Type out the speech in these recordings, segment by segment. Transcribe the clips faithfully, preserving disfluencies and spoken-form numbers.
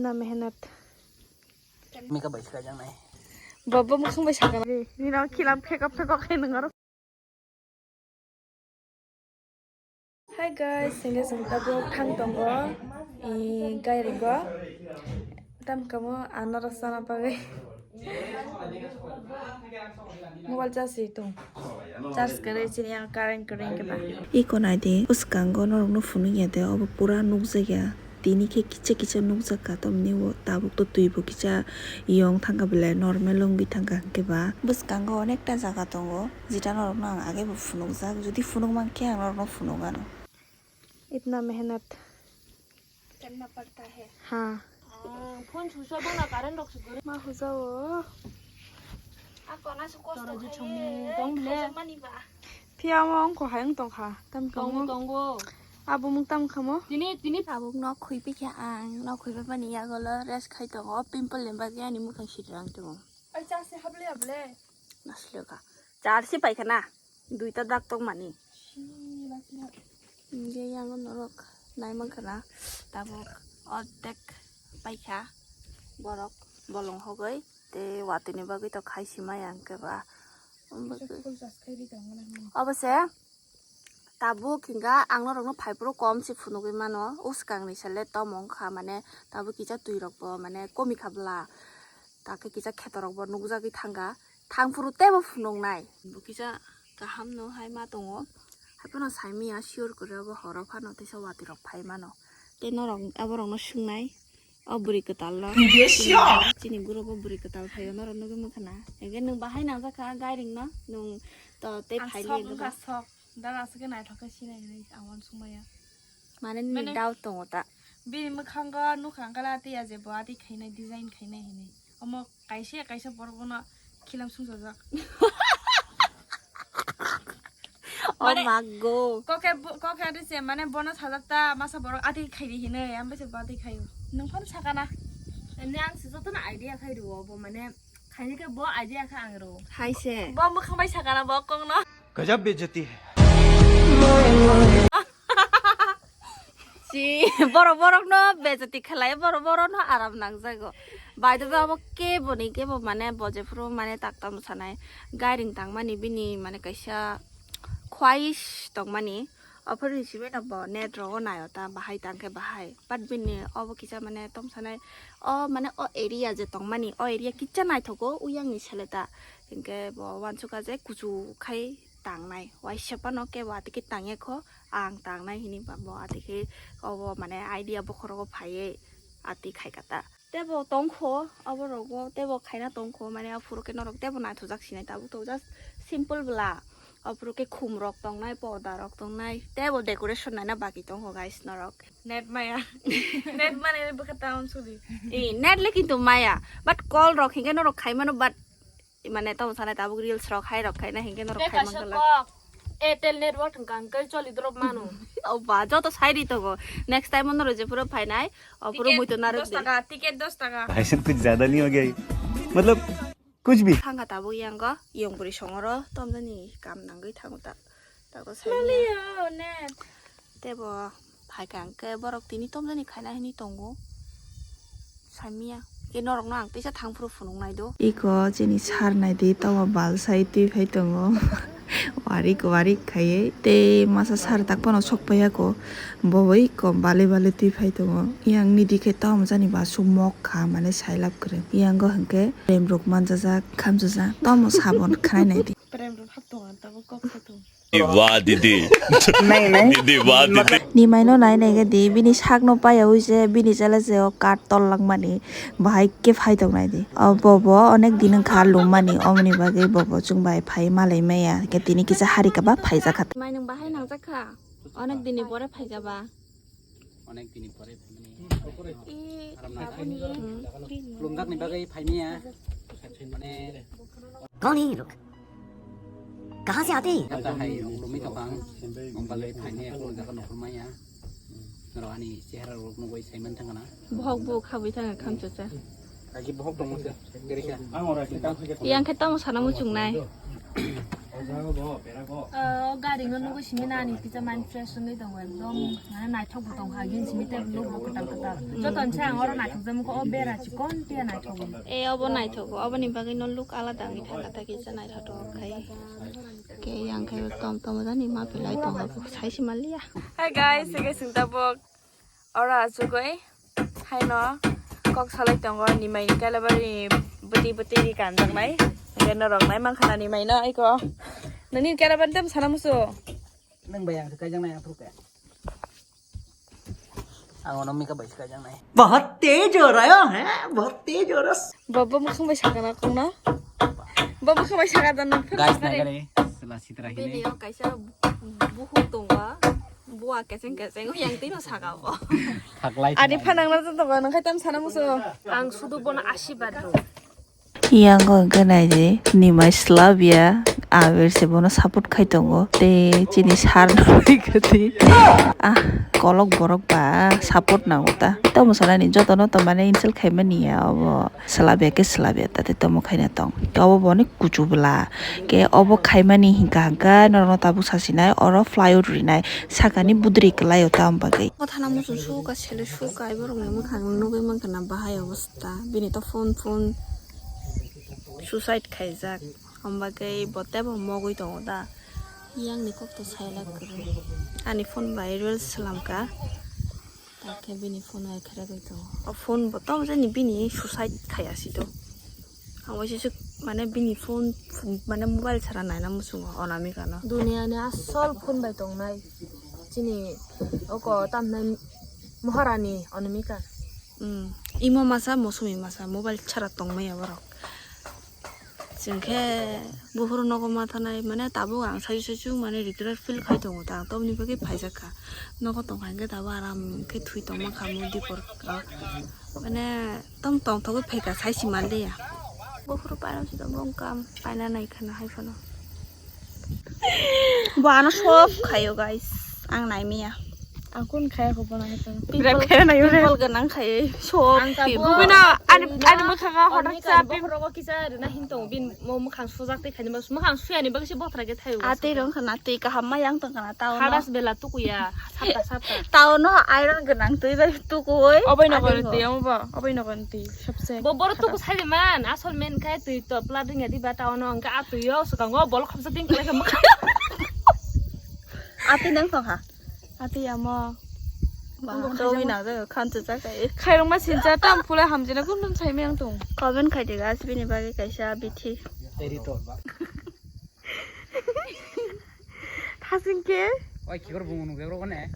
Na mehnat. Mika bai sika jang nai. Baba mukhung bai saka. Ni nang khilam phekok phekok khe nang aro. Hi guys, singke singke tabuk thang tongo. Eh, gairingo. Tam kamo anaros sana pagai. Mobile charge ri tong. Charge kare chini ang current kare keba. Iko naidi, bwskango norokno phunukya de, obo pura nukjakya. Tini khe kicha kicha nukjakha, tamni o tabuk to twi bo kicha yong thangkha belai, normal wngwi thangkha hwnkhe ba. Bwskango onekta jaga tongo, jeta norokno ang age bo phunukjak, jodi phunuk mankhe ang norokno phunukgano. Itna mehnat karna padta hai. Ha. Ah, phone switch off na current rok swgwi. Ma hujao. A kona su kosto. Toro je chongni tong le. Phiya mo ongko hai wng tongkha. Tam tongo, tongo. Abo mung tam khamo. Tini, tini. Tabuk nok khuipi khe ang, nok khuipi pani yagolo rest khai tongo. Pimple ni bagwi ani mukhang sidrang tongo. Ai, chase hable hable. Nasle ka. Char si paikha na. Duita dak tong mani. Hingke yang norok nai mankha na. Tabuk ordek paikha. Borok bolong hogoi. Te watwi ni bagwi to khai si maya hingke ba. Obo se tabuk hingka ang norokno phaiphuru kom se phunugwi mano, uskang ni sele tom wngkha, mane tabuk kisa twi rok bo mane komikha bwla, takhe kisa kheto rok bo nukjagwi thangkha, thangphuru teibo phunuknai, bo kisa kaham no hai ma tongo, haiphano saimanya sure kwrwi obo horo phano teisa watwi rok phai mano, tei norok aborok no swngnai. O bwrwi kwtal no. Chini guro bo bwrwi kwtal phaio norok nugwi mankha na. Hingke nwng bahai nangjakha gairing no, nwng to tei phai sok wngkha, sok. Dara aswk khe naithok khe sinai hinwi ang uansukmaya. Mane nini doubt tongo ta. Bini mwkhango nukha hwnkhe la tei ya je bo atwi khainai, design khainai hinwi. Omo kaisa kaisa borok bono khilam sungsajak. Oh my God. Kokhe bo, kokhe adi se mane bono sajak ta masa borok adi khaidi hinwi, ang bese bo adi khaio. Nwng phano sakana. Ene ang se jotono idea khai rwo bo mane khaini khe bo idea kha ang rwo. Hai se. Bo mwkhang bai sakana bo kokno. Gajab bejati hai. Si, borok borok no bejati khlai, borok borok no aram nangjago. By the way, abo kebo ni kebo mane bo jephuru mane tak tamo sanai gairing tangmani bini mane kaisa khwais tongmani. Aphuru ni simi no bo net rogo naio ta bahai tangkhe bahai. But bini obo kisa mane tong sanai o mane o area je tongmani o area kisa naithogo uyang ni sele ta. Hinkhe bo uansukha je kuchu khai tangnai. Waisa phano kebo atike tangya kho. Ang tangnai hini ba bo atike obo mane idea bokhorogo phaiye ati khaikha ta. Tebo tongkho, abo rogo tebo khaina tongkho, mane aphuru khe norok tebo naithojak sinai tabuk tabuk just simple bwla. Aphuru khe khum rok tongnai, poda rok tongnai, tebo decoration naina baki tongkho guys norok. Net maya. Net mane bwkha town sudi. Eh, net le kintu maya, but call rok hinkhe norok khaimano, but mane tamo sanai tabuk reels rok hai rok khaina hinkhe norok khai mangkha. Airtel network hwnkha hwnkhe choli drop mano. O ba, joto sai ri tongo. Next time ono rw jephuru phainai, ophuru muitu narwk di. Ticket dos taka, ticket dos taka. भाई साहब कुछ ज्यादा नहीं हो गया ये? मतलब कुछ भी। Thangkha tabuk yango, yong bwrwi songoro, tomjani kam nangwi thango ta. Tago sai maliya. Maliya, net. Tebo phaikha hwnkhe borok tini tomjani khaina hini tongo. Saimanya. Ke norokno ang teisa thangphuru phunuknai do. Iko chini sar naidi towa balsai twi phai tongo. Warik warik khaiwi tei masa sar tak phano sok paiya ko. Bo bai ko bale bale twi phai tongo. Yang nidi khe tamo jani ba sumok kha mane sailab kwrwi. Yang go hwnkhe prem rok manjajak khamjajak. Tamo sabon khnai naidi. Prem rok hap tongo ang tabuk kok sa tongo. Wah, didi. Didi, wah, didi. Ni maino nai nai di, bini sakno paya ui se, bini chale se o card tol langmani, bahai khe phai tong nai di. O bobo onek din wngkha lummani, omoni bagwi bobo chwng bai phai malai maya, khe tini kisa hari kaba phai jakha. Mai nwng bahai nang jakha, onek din ni pore phai kaba. Onek din ni pore. Eh, aboni. Lumjakni bagwi phaimaya. Mane कौन है ये लोग? कहाँ से आते हैं? Kata hai, lumi tokang, mong bagwi phaini, ako jaga nokhormaya. Norok ani chehara rok nugwi saiman thangana. Bohok bo khabwi thanga khamchacha. Kaji bohok tongmasa, gerisa. Yang khe tamo sana muchungnai. O gari no nugo simi nani kisa mind fresh wngwi tongo ekdom mane naithok bo tongkha gini simi tei logo kwtal kwtal joto se ang oro naithok jagwi o bera chikon tia naithok. E obo naithok oboni bagwi no look alada wngwi thangkha ta kisa naithotok khai. Ke yang khai tom tom jani ma pilai tongo sai si maliya. Hi guys, sige sing tabok. Oro achugwi haino kok salai tongo nimai ni kalabari bwtwi bwtwi ri kanjaknai. Hwnkhe norok nai mankha na nimai no eko. Nini kalabari tam sana musu. Nang bai ang kaijak nai aphuru kaya. Ang ono mika bai kaijak nai. बहुत तेज हो रहा है, बहुत तेज हो रहा है। Bo bo mukhang bai sakana kong na. Bo mukhang bai sakana nang. Guys, nai gari sila sitra hini. Bini o kaisa buhu tongo. Bua keseng keseng yang tino saka o. Thaklai. Ani phanang na to ba nang khai tam sana musu. Ang sudu bono asibad ro. Yang ko ganai je nimai slabia aber se bono support khai tongo te chini sar no kati ah kolok borok ba support nango ta to musalani joto no to mane insult khai mani ya obo. Swlabya khe swlabya ta tei tomo khaina tong. Khe obo boni kuchu bwla. Khe obo khaimani hinkha hinkha norokno tabuk sasinai oro plywood rinai sakani budri kwlai o tamo bagwi. Mothana muchung suka sele suka borokni mwkhang nugwi mankha na bahai obostha. Bini to phone phone suicide khaijak. Hambagwi bo teibo mogwi tongo da. Yangni kokto sailak kwrwi. Ani phone bai reels swlamkha. Takhe bini phone bai kheregwi tongo. O phone bo tamo jani bini suicide khaiya si do. Ang waisa suk mane bini phone mane mobile sara naina muchungo onamika no. Duniani asol phone bai tongnai. Chini oko tamnai Maharani onamika. Hmm. Imo masa mosumi masa mobile sara tongmaya borok. Chwng khe buphuru nogo ma thanai mane tabuk ang saichung saichung mane regret feel khai tongo ta ang toboni bagwi phaijak kha nogo tongkha hinkhe tabuk aram khe thwi tongma kha mui dipor mane tom tongthogwi phaikha saisi manliya buphuru painang si tongma wngkha paina nai khana hai phano bo ano sob khaio guys ang naimiya. Ang kun khaya ko bono hai tong. Pimple, pimple ganang khayai. So, ang tabuk. Bubino ani, ani mwkhanga hodak cha pim- bokhorogo kisa rina hin tongo, bin mo mwkhang sujak tei khaini bak, mwkhang suyani bagwi se bothra khe thaio. Atwi rong khana twi kaham ma yang tong khana tao no. Hadas bela tukuya, sapta sapta. Tao no iron ganang twi bai tukui. Obai no gon twi, omo bo, obai no gon twi, sabse. Bo boro tuku sai de man, asol men khai twi to pla dingya diba tao no, hwnkhe a twi o swkango bol khopsa ding khlai kha mwkhang. Atwi nang tong kha. Ati amo. Ba, wngkha dogwi khaijak nang jaga khan chuchak kai. Khairokma sincha tam pula hamjina kun dum sai meng tong. Comment khai de guys bini bagwi kaisa bithi. Editor ba. Thasing ke. Oi khibor bungo nukjak rok ne.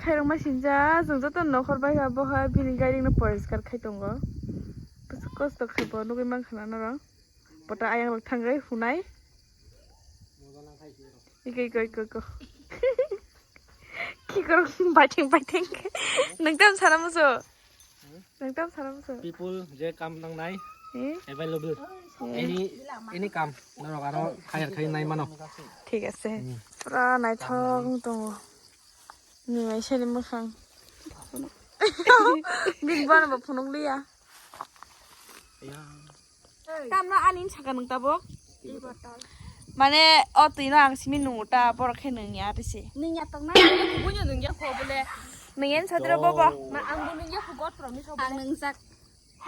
Khairokma sincha jung joto nokhor bai ha bo ha bini gairing no poriskar khai tongo. Kosto khai bo nugwi mankha na norok. Pota ayang rok thangwi hunai. Iko, iko, iko, iko. Kikorok baitheng, baitheng. Nang tam sana muso. Nang tam sana muso. People je kam nangnai, eh? Available. Eh. Any, any kam. Norok aro hire khai nai mano. Thik ase. Hmm. Pura naithok tongo. Ni mai seni mwkhang. Bini bana ba phunuk liya. Tamno ani saka nung tabuk? Mane o twi no ang simi nungo ta borok khe nung ya twi se. Nung ya tong na nung ya khubu nung ya kho bole. Nung yan sadra bobo. Ma ang bo nung ya khubu otro mi kho bole. Ang nung jak.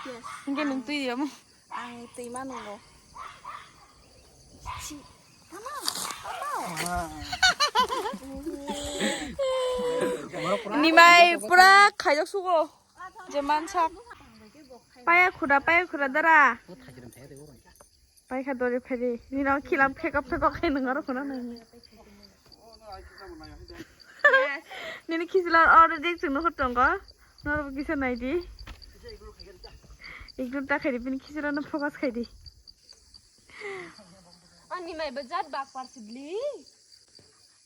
Yes. Hingke nung twi ya mo. Ang twi ma nungo. Si. Tama. Tama. Ni mai pura khaijak sugo. Je mansak. Paya khuda, paya khuda dara. Paikha dori phari. Nino khilam phekok phekok khe nung aro khuna nang. Nini khichila oro jek chwng nukhor tongo. Norok kisa naidi. Ignore ta khaidi bini khichila no focus khaidi. Ani mai bajat bak par sidli.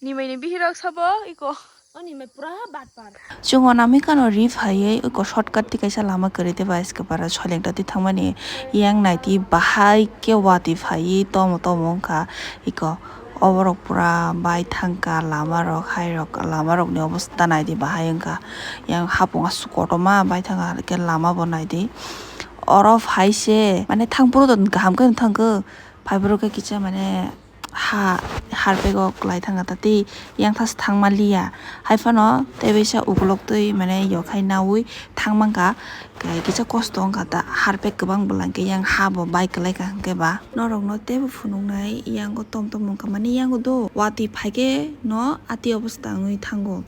Ni mai ni bihirok sabo iko. Ani mai pura bat par. Chungo nami kano ri phaiwi iko shortcut ti kaisa lama kwrwi tei bai skapara soileng tati thangmani yang nai ti bahai khe watwi phaiwi tomo tomo wngkha iko. Oborok pura bai thangkha lama rok hai rok lama rok ni obostha nai di bahai wngkha yang hapung aswk kotorma bai thangkha hwnkhe lama bo nai di. Oro phai se, mane, thang phuru to kaham khe thang khe, phai phuru khe kisa, mane, ha, harpek o kwlai thang kha ta tei yang tha se thang ma liya. Hai phano tei bisa ukulok twi, mane, yokhai naui thang man kha, khe kisa kosto wng kha ta, harpek kwbang bwla hwnkhe yang ha bo bai kwlai kha hwnkhe ba. Norok no teibo phunuk nai, yang o tom tom wng kha, mane, yang o do watwi phai khe no ati obostha wngwi thango.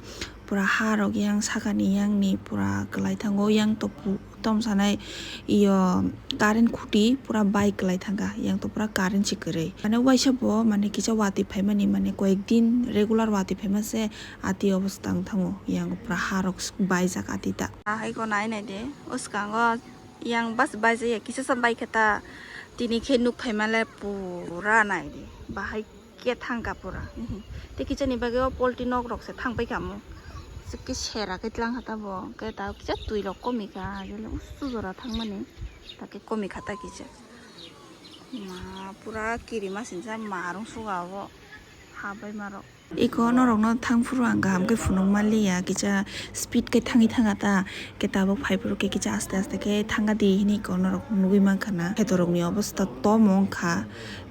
Pura ha rok yang saka ni yang ni pura kwlai thango, yang to pu-, tom sanai iyo current khuti pura bai kwlai thang kha, yang to pura current se kwrwi. Mane waisa bo, mane, kisa watwi phai mani, mane, koyek din regular watwi phai ma se ati obostha wng thango, yang pura ha rok bai jak ati ta. Ahai ko nai nai de, o swkango yang bas bai jaya, kisa sa bai khe ta, tini khe nuk phai ma le pura nai de, bahai khe thang kha pura. Mhm. Tei kichani bagwi o polti nok rok se thang pai kha mo. Chwk khe sera khe tlang kha ta bo. Khe ta kisa twi rok komi kha. Jele usu jora thang mani. Ta khe komi kha ta kisa. Ma pura kiri ma sinsa ma rung suga obo. Ha bai ma rok. Iko norok no thang phuru ang kaham khe phunuk ma liya. Kisa speed khe thangwi thang kha ta. Khe tabuk phai phuru khe kisa aste aste khe thang kha di hini iko norok nugwi man kha na. Kheto rok ni obostha tom wng kha.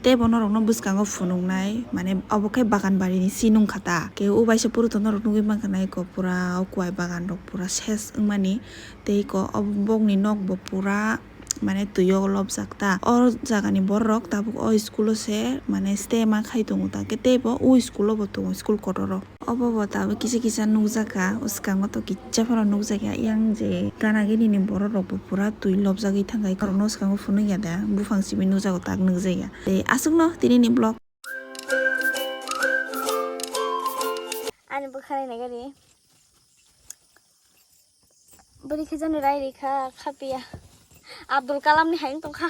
Tei bo norokno bwskango phunuknai, mane, obo khe bagan barini si nung kha ta. Khe o waisa puro to norok nugwi mankha na, eko pura o kwai bagan rok pura ses wngmani. Tei eko o bokni nok bo pura, mane, twi o lobjak ta. O jagani borok tabuk o school o se, mane, stay ma khai tongo ta. Khe tei bo o school o bo tongo, school kotor o. Obo bo tabuk kisa kisa nukjak kha, o swkango to kisa phano nukjak ya. Yang je gana gini ni borok rok bo pura twi lobjagwi thang kha, borok no swkango phunuk ya da, buphang simi nukjago tak nukjak ya. Tei aswk no tini ni vlog. Ani bwkhani nai gari. Bwrwi khe jani rai ri kha, kha piya. Abdul Kalam ni hai wng tong kha.